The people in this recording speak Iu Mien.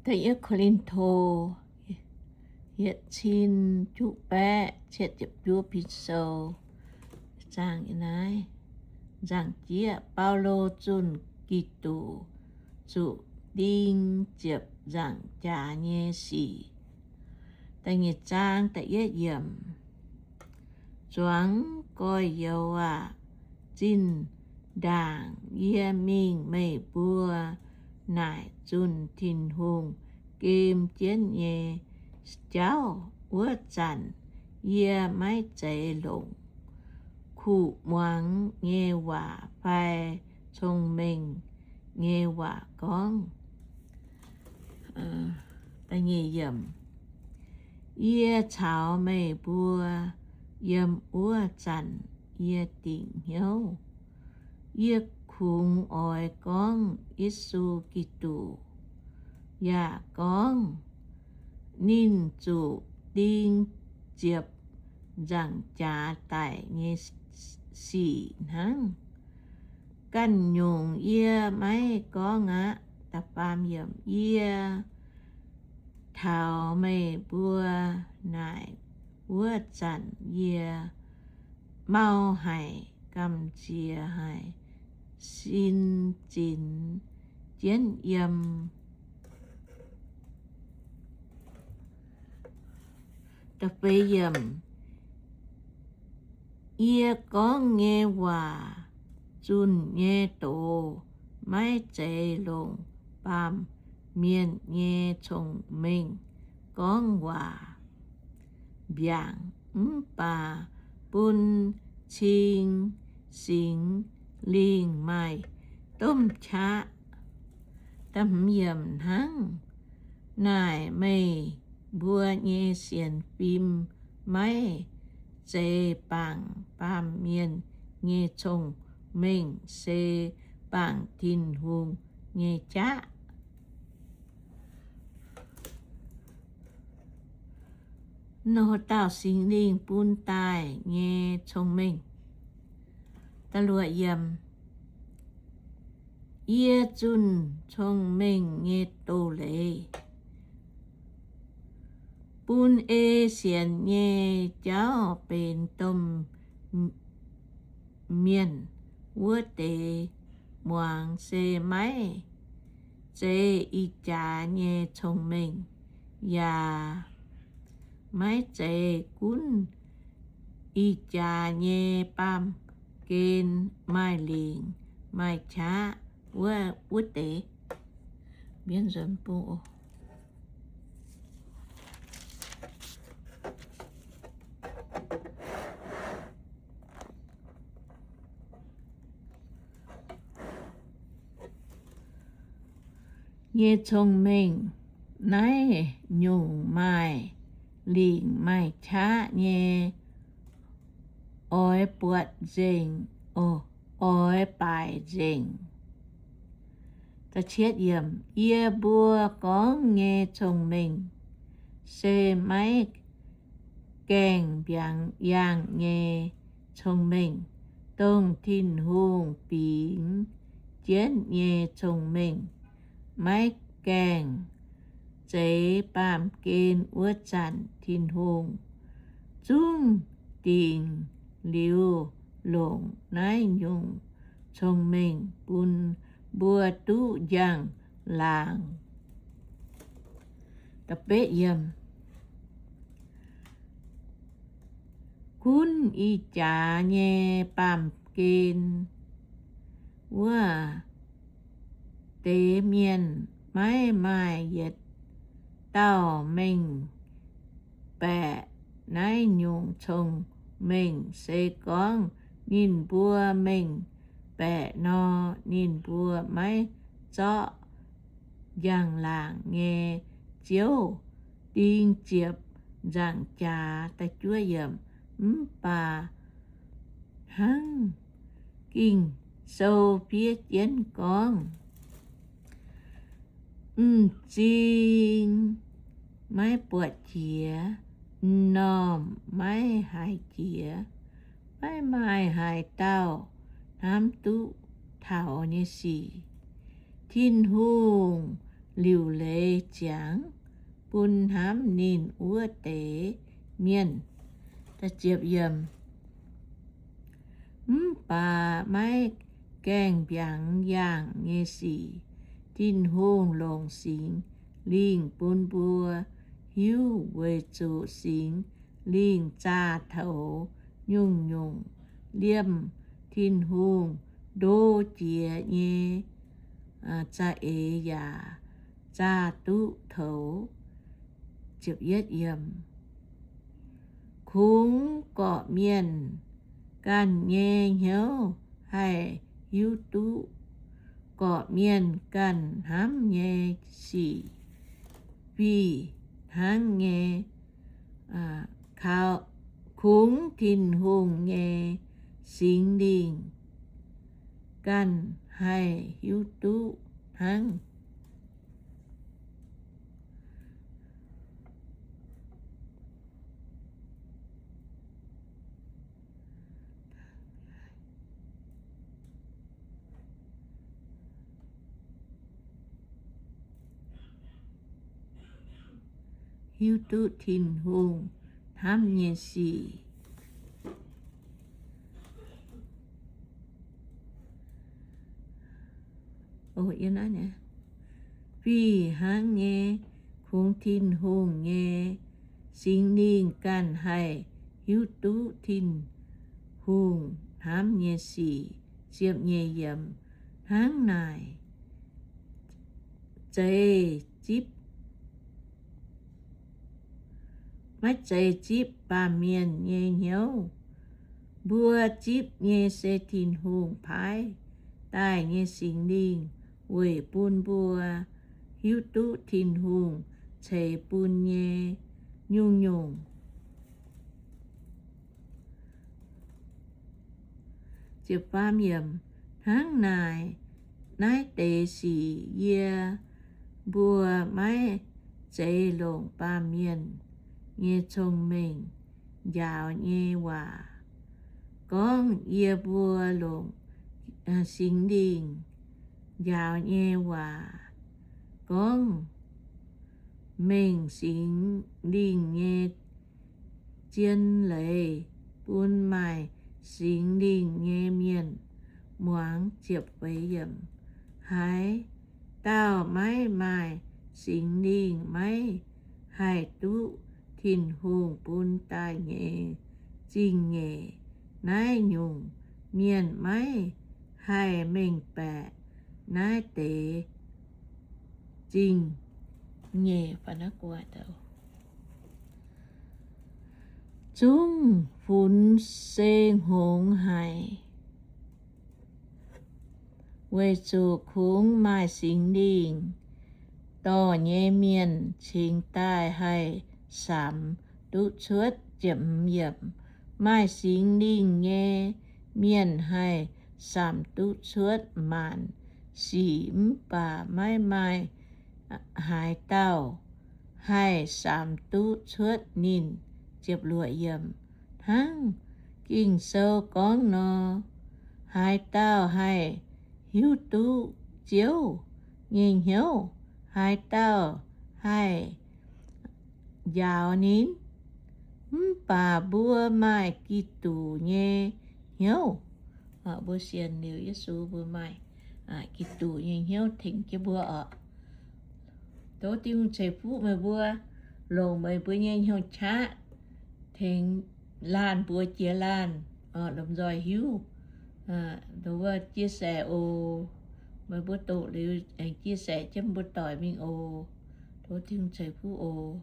Da'yietv Ko^lin^to, yietc cin juqv baeqv cietv ziepc juov pin sou. Zaangc jieqv, Baulo zunh Giduc zuqc nding ziepc nzaangc jaax nyei sic. Da'nyeic zaang da'yietv yiemc. Zuangx gorx-youz aac, zinh ndaangc yie mingh meih mbuo naaic zunh Tin-Hungh gem jienv nyei jauv wuov zanc, yie maiv zeiz longc kuv muangx nyei waac fai cong-mengh nyei waac gorngv. Yie caux meih mbuo yiem wuov zanc yie dingc hnyouv. Yie kungx oix gorngv Yesu Giduc, yaac gorngv ninh zuqc nding ziepc nzaangc jaax daic nyei sic hnangv. Ganh nyungc yie maiv gorngv aqv. Yie taux meih mbuo naaic wuov zanc yie mau haic, gamh nziex haic, sin zinx jienv yiem. Yie gorngv nyei waac zunh nyei doz maiv zeiz longc baamh mienh nyei cong-mengh gorngv waac mbiaangc, mv baac bun cing Singx Lingh maaih domh qaqv. Hnangv naaic meih mbuo nyei sienx fim maiv zeiz bangc baamh mienh nyei cong-mengh, se bangc Tin-Hungh nyei qaqv. Nor dauh Singx Lingh bun daaih nyei cong-mengh. Yie zunh cong-mengh nyei doz-leiz bun ei sienx nyei jauv benx domh mienh wuov deix muangx, se maiv zeiz ih jaax nyei cong-mengh, yaac maiv zeiz gunv ih jaax nyei baamh gen maaih lingc maaih qaqv wuov deix. Nyei cong-mengh, naaiv nyungc maaih lingc maaih qaqv nyei, oix buatc nzengc, oix baaic nzengc. Yie mbuo gorngv nyei cong-mengh se maiv gaengh mbiaangx yaangh nyei cong-mengh, dongh Tin-Hungh bingx jienv nyei cong-mengh. Maiv gaengh zeix baamh gen wuov zanc, Tin-Hungh zungv dingc liuz longc naaiv nyungc cong-mengh bun mbuo duqv njang-laangc. Gunv ih jaax nyei baamh gen wuov deix mienh maiv maaih yietc dauh mengh baeqc naaiv nyungc cong-mengh. Se gorngv ninh mbuo mengh baeqc nor, ninh mbuo maiv zorqv njang-laangc nyei Ziouv ding ziepc nzaangc jaax. Mv baac hnangv Ging-Sou fiev jienv gorngv, m'zing maiv buatc jiex, m'normh maiv haiz jiex, maiv maaih haaix dauh hnamv duqv taux nyei sic, Tin-Hungh liuc leiz ziangx bun hnamv ninh wuov deix mienh. Mv baac maiv gaengh mbiaangx yaangh nyei sic, Tin-Hungh longc Singx Lingh bun mbuo hiuv weic zuqc Singx Lingh zaah toux nyungc-nyungc liemh Tin-Hungh ndo jiex nyei za'eix yaac zaah duqv toux. Kungx gorqv-mienh ganh nyei hnyouv haih hiuv duqv gorqv-mienh ganh hnamv nyei sic, fih hnangv nyei, kungx Tin-Hungh nyei Singx Lingh ganh haih hiuv duqv hnangv. Hiuv duqv Tin-Hungh hnamv nyei sic. Fih hnangv nyei, kungx Tin-Hungh nyei Singx Lingh ganh haih hiuv duqv Tin-Hungh hnamv nyei sic. Ziepc nyeic yiemc. Hnangv naaic, zeix zipv, maiv zeiz zipv baamh mienh nyei hnyouv. Mbuo zipv nyei se Tin-Hungh paaiv daaih nyei Singx Lingh weic bun mbuo hiuv duqv Tin-Hungh ceix bun nyei nyungc-nyungc. Hnangv naaic, naaiv deix sic yie mbuo maiv zeiz longc baamh mienh nyei cong-mengh njaaux nyei waac gorngv. Yie mbuo longc Singx Lingh njaaux nyei waac gorngv, mengh Singx Lingh nyei zien leiz bun maaih Singx Lingh nyei mienh muangx. Haaix dauh maiv maaih Singx Lingh maiv haih duqv Tin-Hungh bun daaih nyei zingh nyeic. Naaiv nyungc mienh maiv haih mengh baeqc naaiv deix zingh nyeic. Zungv funx se hngongx haic, weic zuqc kungx maaih Singx Lingh dorh nyei mienh cingx daaih haih samx duqv cuotv. Maaih Singx Lingh nyei mienh haih samx duqv cuotv maanc sic, mv baac maiv maaih haaix dauh haih samx duqv cuotv ninh. Hnangv Ging-Sou gorngv nor, haaix dauh haih hiuv duqv Ziouv nyei hnyouv? Haaix dauh haih njaaux ninh? Mv baac mbuo maaih Giduc nyei hnyouv. Mbuo sienx liuz Yesu, mbuo maaih Giduc nyei hnyouv tengx jienv mbuo oc. Tov Tin-Hungh ceix fuqv meih mbuo, longc meih mbuo nyei hnyouv qaqv tengx laanh mbuox jiex laanh lomh nzoih hiuv. Ndo wuov chia sẻ oc. Meih mbuo doqc liuz aengx chia sẻ jienv mbuo doic mingh oc. Tov Tin-Hungh ceix fuqv oc.